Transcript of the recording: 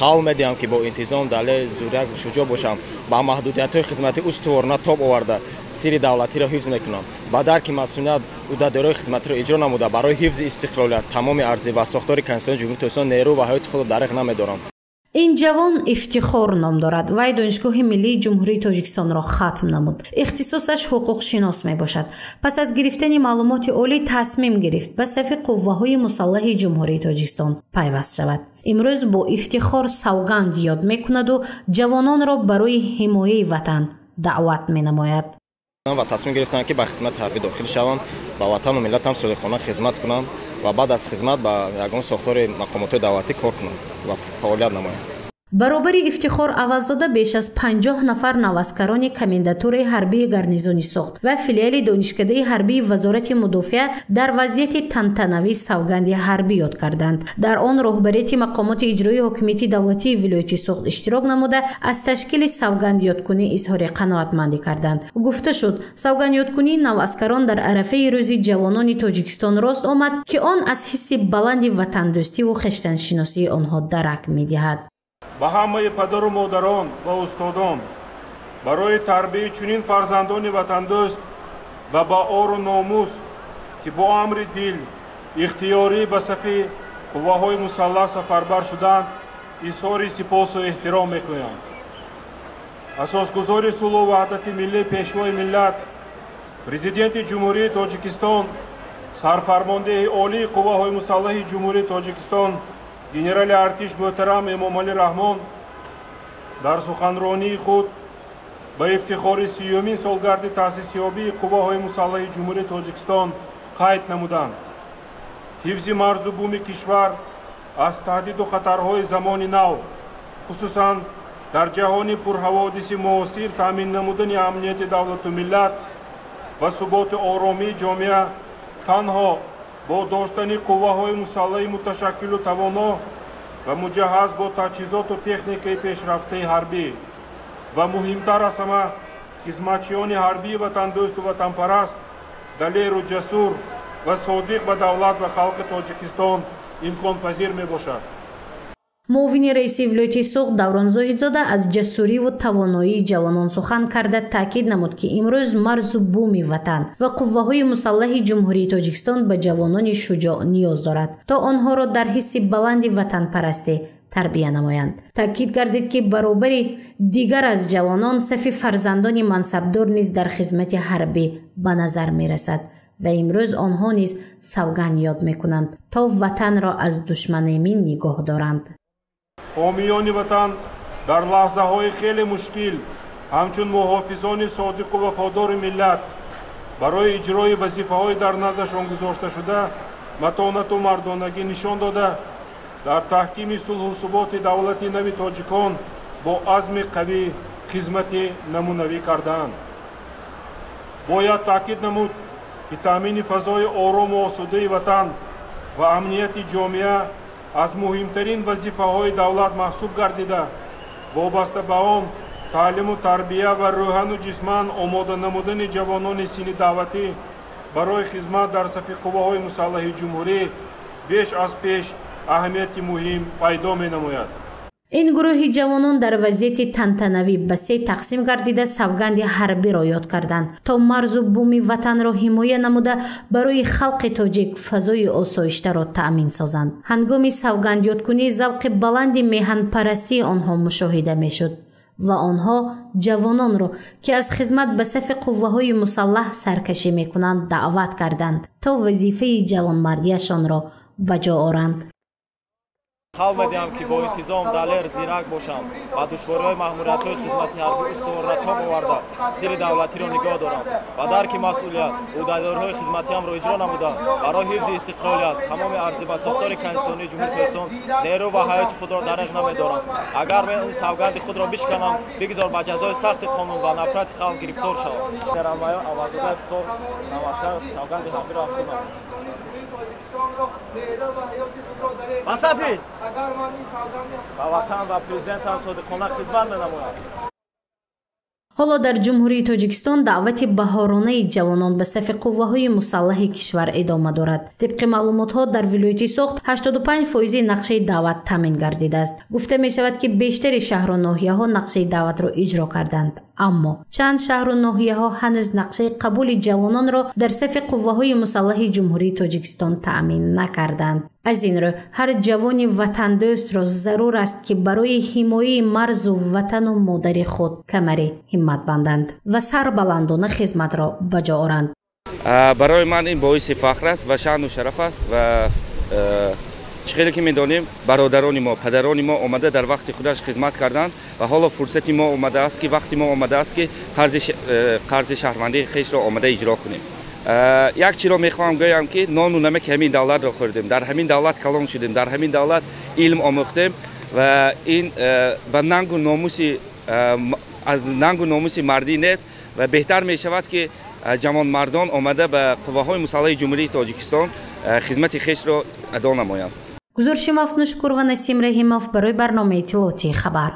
Қавл медиҳам, ки бо интизом, далер, зӯрак, шуҷоъ бошам, ба маҳдудиятҳои хизматӣ устуворона тоб оварда, сирри давлатиро ҳифз мекунам. Ба дарки масъулият ӯҳдадориҳои хизматиро иҷро намуда, барои ҳифзи истиқлолият, тамоми арзӣ ва сохтори Конститутсияи Ҷумҳурии Тоҷикистон нерӯ ва ҳаёти худро дареғ намедорам. Ин ҷавон Ифтихор ном дорад. Вай Донишгоҳи миллии Ҷумҳурии Тоҷикистонро хатм намуд. Ихтисосаш ҳуқуқшинос мебошад. Пас аз гирифтани маълумоти олӣ тасмим гирифт ба сафи қувваҳои мусаллаҳи Ҷумҳурии Тоҷикистон пайваст шавад. Имрӯз бо ифтихор савганд ёд мекунаду ҷавононро барои ҳимояи ватан даъват менамояд. Ва тасмим гирифтам, ки ба хизмати ҳарбӣ дохил шавам, ба ватану миллатам содиқона хизмат кунам ва баъд аз хизмат ба ягон сохтори мақомотҳои давлатӣ кор кунам ва фаъолият намоям. Баробари Ифтихор Аваззода беш аз 50 нафар наваскарони комендатураи ҳарбии гарнизони Суғд ва филиали Донишкадаи ҳарбии Вазорати мудофиа дар вазъияти тантанавӣ савганди ҳарбӣ ёд карданд. Дар он роҳбарияти мақомоти иҷроии ҳокимияти давлатии вилояти Суғд иштирок намуда, аз ташкили савгандёдкунӣ изҳори қаноатмандӣ карданд. Гуфта шуд, савгандёдкунии наваскарон дар арафаи Рӯзи ҷавонони Тоҷикистон рост омад, ки он аз ҳисси баланди ватандӯстиву хештаншиносии онҳо дарак медиҳад. Ба ҳамаи падару модарон ва устодон барои тарбияи чунин фарзандони ватандӯст ва ба ору номус, ки бо амри дил ихтиёрӣ ба сафи қувваҳои мусаллаҳ сафарбар шуданд, изҳори сипосу эҳтиром мекунам. Асосгузори сулҳу ваҳдати миллӣ, Пешвои миллат, Президенти Ҷумҳурии Тоҷикистон, Сарфармондеҳи Олии Қувваҳои Мусаллаҳи Ҷумҳурии Тоҷикистон, генерали артиш муҳтарам Эмомалӣ Раҳмон дар суханронии худ ба ифтихори 30-юмин солгарди таъсисёбии Қувваҳои Мусаллаҳи Ҷумҳурии Тоҷикистон қайд намуданд: ҳифзи марзу буми кишвар аз таҳдиду хатарҳои замони нав, хусусан дар ҷаҳони пурҳаводиси муосир, таъмин намудани амнияти давлату миллат ва суботу оромии ҷомеа танҳо бо доштани қувваҳои мусаллаҳи муташаккилу тавоно ва муҷаҳҳаз бо таҷҳизоту техникаи пешрафтаи ҳарбӣ ва муҳимтар аз ҳама хизматчиёни ҳарбии ватандӯсту ватанпараст, далеру ҷасур ва содиқ ба давлат ва халқи Тоҷикистон имконпазир мебошад. Муовини раиси вилояти Суғд Даврон Зоҳидзода аз ҷасуриву тавоноии ҷавонон сухан карда, таъкид намуд, ки имрӯз марзу буми ватан ва қувваҳои мусаллаҳи Ҷумҳурии Тоҷикистон ба ҷавонони шуҷоъ ниёз дорад, то онҳоро дар ҳисси баланди ватанпарастӣ тарбия намоянд. Таъкид гардид, ки баробари дигар аз ҷавонон сафи фарзандони мансабдор низ дар хизмати ҳарбӣ ба назар мерасад ва имрӯз онҳо низ савганд ёд мекунанд, то ватанро аз душманемин нигоҳ доранд. Ҳомиёни ватан дар лаҳзаҳои хеле мушкил ҳамчун муҳофизони содиқу вафодори миллат барои иҷрои вазифаҳои дар наздашон гузошташуда матонату мардонагӣ нишон дода, дар таҳкими сулҳу суботи давлати нави тоҷикон бо азми қавӣ хизмати намунавӣ кардаанд. Бояд таъкид намуд, ки таъмини фазои орому осудаи ватан ва амнияти ҷомеа аз муҳимтарин вазифаҳои давлат маҳсуб гардида, вобаста ба он таълиму тарбия ва рӯҳану ҷисман омода намудани ҷавонони синни даъватӣ барои хизмат дар сафи қувваҳои мусаллаҳи ҷумҳурӣ беш аз пеш аҳамияти муҳим пайдо менамояд. Ин гурӯҳи ҷавонон дар вазъияти тантанавӣ ба се тақсим гардида, савганди ҳарбиро ёд карданд, то марзу буми ватанро ҳимоя намуда, барои халқи тоҷик фазои осоиштаро таъмин созанд. Ҳангоми савгандёдкунӣ завқи баланди меҳанпарастии онҳо мушоҳида мешуд ва онҳо ҷавононро, ки аз хизмат ба сафи қувваҳои мусаллаҳ саркашӣ мекунанд, даъват карданд, то вазифаи ҷавонмардиашонро ба ҷо оранд. Қавл медиҳам, ки бо интизом, далер, зирак бошам, ба душвориҳои маъмуриятҳои хизмати ҳарбӣ устуворона тоб оварда, сирри давлатиро нигоҳ дорам. Ба дарки масъулият ӯҳдадориҳои хизматиамро иҷро намуда, барои ҳифзи истиқлолият, тамоми арзӣ ва сохтори Конститутсионии Ҷумҳурии Тоҷикистон нерӯ ва ҳаёти худро дареғ намедорам. Агар мен ин савганди худро бишканам, бигзор ба ҷазои сахти қонун ва нафрати халқ гирифтор шавам. Рамаё Аваззода Ифтихор, наваскар, савганди ҳарбиро аз худ намудам. Ба сафи ба ватан ва президентам содиқона хизмат менамоям. Ҳоло дар Ҷумҳурии Тоҷикистон даъвати баҳоронаи ҷавонон ба сафи қувваҳои мусаллаҳи кишвар идома дорад. Тибқи маълумотҳо, дар вилояти Суғд 85% нақшаи даъват таъмин гардидааст. Гуфта мешавад, ки бештари шаҳру ноҳияҳо нақшаи даъватро иҷро карданд, аммо чанд шаҳру ноҳияҳо ҳанӯз нақшаи қабули ҷавононро дар сафи қувваҳои мусаллаҳи Ҷумҳурии Тоҷикистон таъмин накарданд. Аз ин рӯ, ҳар ҷавони ватандӯстро зарур аст, ки барои ҳимояи марзу ватану модари худ камари ҳиммат банданд ва сарбаландона хизматро ба ҷо оранд. Барои ман ин боиси фахр аст ва шаъну шараф аст ва чӣ хеле ки медонем, бародарони мо, падарони мо омада дар вақти худаш хизмат карданд ва ҳоло фурсати мо омадааст, ки вақти мо омадааст, ки қарзи шаҳрвандии хешро омада иҷро кунем. Як чиро мехоҳам гӯям, ки нону намаки ҳамин давлатро хӯрдем, дар ҳамин давлат калон шудем, дар ҳамин давлат илм омӯхтем ва ин ба нангу номуси аз нангу номуси мардӣ нест ва беҳтар мешавад, ки ҷавонмардон омада ба қувваҳои мусаллаҳи Ҷумҳурии Тоҷикистон хизмати хешро адо намоянд. Гузориши Мафнушкур ва Насим Раҳимов барои барномаи иттилоотии «Хабар».